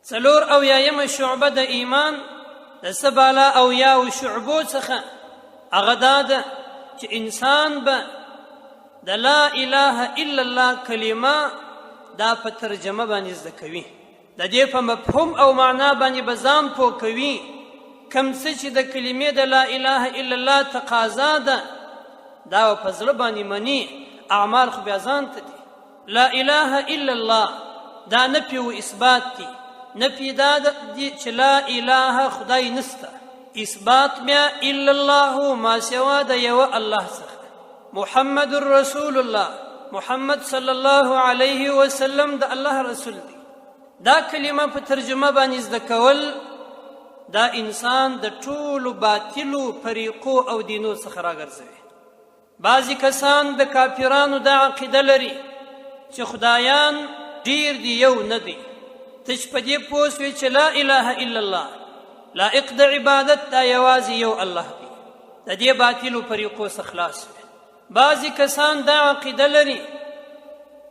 74مه شعبه د ایمان د څه بالا او یاو شعبو څخه هغه دا ده چې انسان به د لا اله الا الله کلمه دا په ترجمه باندې زده کوي، د دې په مفهوم او معنا باندې به ځان پوه کوي. کم څه چې د کلمې د لا اله الا الله تقاضا ده دا په زړه باندې مني، اعمال خو بیا ځان ته دي. لا اله الا الله دا نفي او اثبات دي. نفي دا دي چې لا اله خدای نسته، اثبات بیا الا الله ما سوا د یو الله څخه، محمد رسول الله، محمد صلی الله علیه وسلم د الله رسول دی. دا کلمه په ترجمه باندې زده کول دا انسان د ټولو باطلو طریقو او دینو څخه راګرځوي. بعضې کسان د کافرانو دا عقیده لري چې خدایان ډیر دي یو نه دی. ته چې په دې پوه سوې چې لا اله الا الله لایق د عبادت دا یوازې یو الله دی، د دې باطلو طریقو څخه خلاص وي. بعضې کسان دا عقیده لري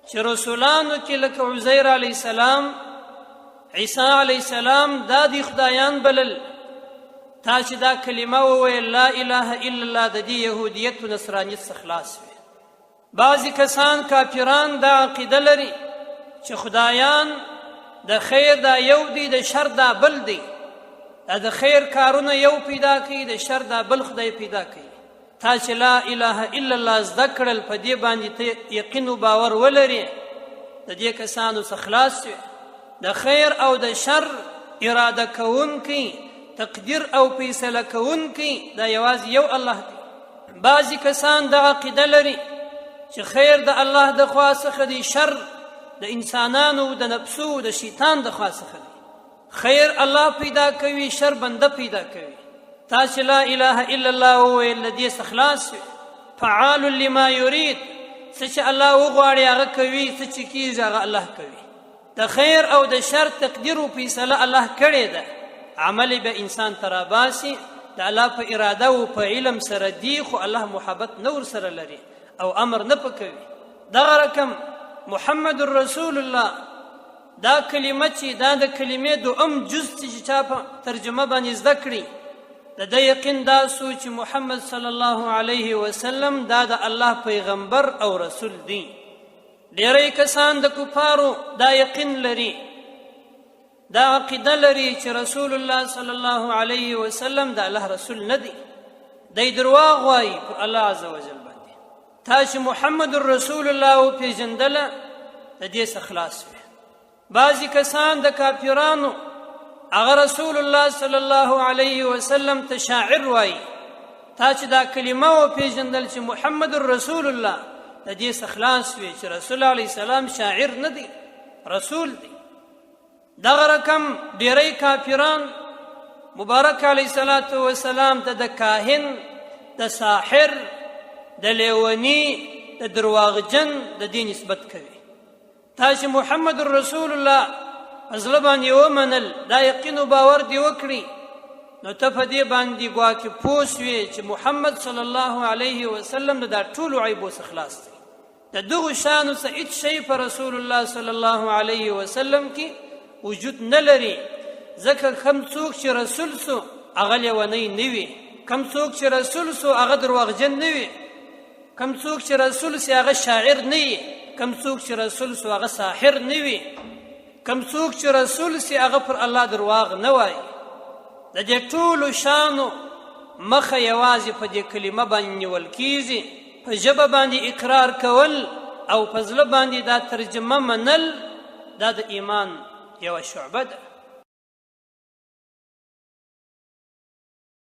چې رسولانو کې لکه عزیر علیه السلام، عیسی علیه السلام دا دی خدایان بلل. تا چې دا کلمه وویل لا اله الا الله د دې یهودیت او نصرانیت څخه خلاص وي. بعضې کسان کافران دا عقیده لري چې خدایان د خیر دا یو دی، د شر دا بل دی، دا د خیر کارونه یو پیدا کوي، د شر دا بل خدای پیدا کوي. تا چې لا اله الا الله زده کړل په دې باندې ته یقین او باور ولرې، د دې کسانو څخه خلاص شوې. د خیر او د شر اراده کوونکی، تقدیر او فیصله کوونکی دا یوازې یو الله دی. بعضې کسان دا عقیده لري چې خیر د الله د خوا څخه دی، شر د انسانانو د نفسو د شیطان د خوا څخه دی. خیر الله پیدا کوي، شر بنده پیدا کوي. تا چې لا اله الا الله وویل له دې څخه خلاص شوې. فعال لما یرید، څه چې الله وغواړي هغه کوي، څه چې کیږي هغه الله کوي. د خیر او د شر تقدیر او فیصله الله کړې ده، عمل به انسان ته راباسي، د الله په اراده او په علم سره دی، خو الله محبت نه ورسره لري او امر نه پکوي. دغه رقم محمد رسول الله دا کلمه چې دا د کلمې دوم جز چې چا په ترجمه باندې زده کړي، د ده یقین دا سو چې محمد صلی الله علیه وسلم دا د الله پیغمبر او رسول دی. ډیری کسان د کفارو دا یقین لري، دا عقیده لري چې رسول الله صلی الله علیه وسلم د الله رسول نه دی. دی درواغ وایي پر الله عز وجل باندې. تا چې محمد رسول الله وپېژندله د دې څخه خلاص وې. بعضې کسان د کافرانو هغه رسول الله صلی الله علیه وسلم ته شاعر وایي. تا چې دا کلمه وپېژندل چې محمد رسول الله، د دې څخه خلاص وې چې رسول الله علیه السلام شاعر نه دی، رسول دی. دغه رقم ډیری کافران مبارک علیه الصلاة والسلام ته د کاهن، د ساحر، د لیوني، د درواغجن د دې نسبت کوي. تا چې محمد رسول الله په زړه باندې ومنل، دا یقین او باور دې وکړي، نو ته په دې باندې ګواکې پوه شوې چې محمد صلی الله علیه وسلم د دا ټولو عیبو څخه خلاص دی. د دغو شانو څخه هیڅ شی په رسول الله صلی الله علیه وسلم کې وجود نه لري، ځکه کوم څوک چې رسول سو هغه لیونی نه وي، کوم څوک چې رسول سو هغه درواغجن نه وي، کوم څوک چې رسول سي هغه شاعر نه وي، کوم څوک چې رسول سو هغه ساحر نه وي، کوم څوک چې رسول سي هغه پر الله درواغ نه وایي. د دې ټولو شانو مخه یوازې په دې کلمه باندې نیول کیږي. په ژبه باندې اقرار کول او په زړه باندې دا ترجمه منل دا د ایمان یوه شعبه ده.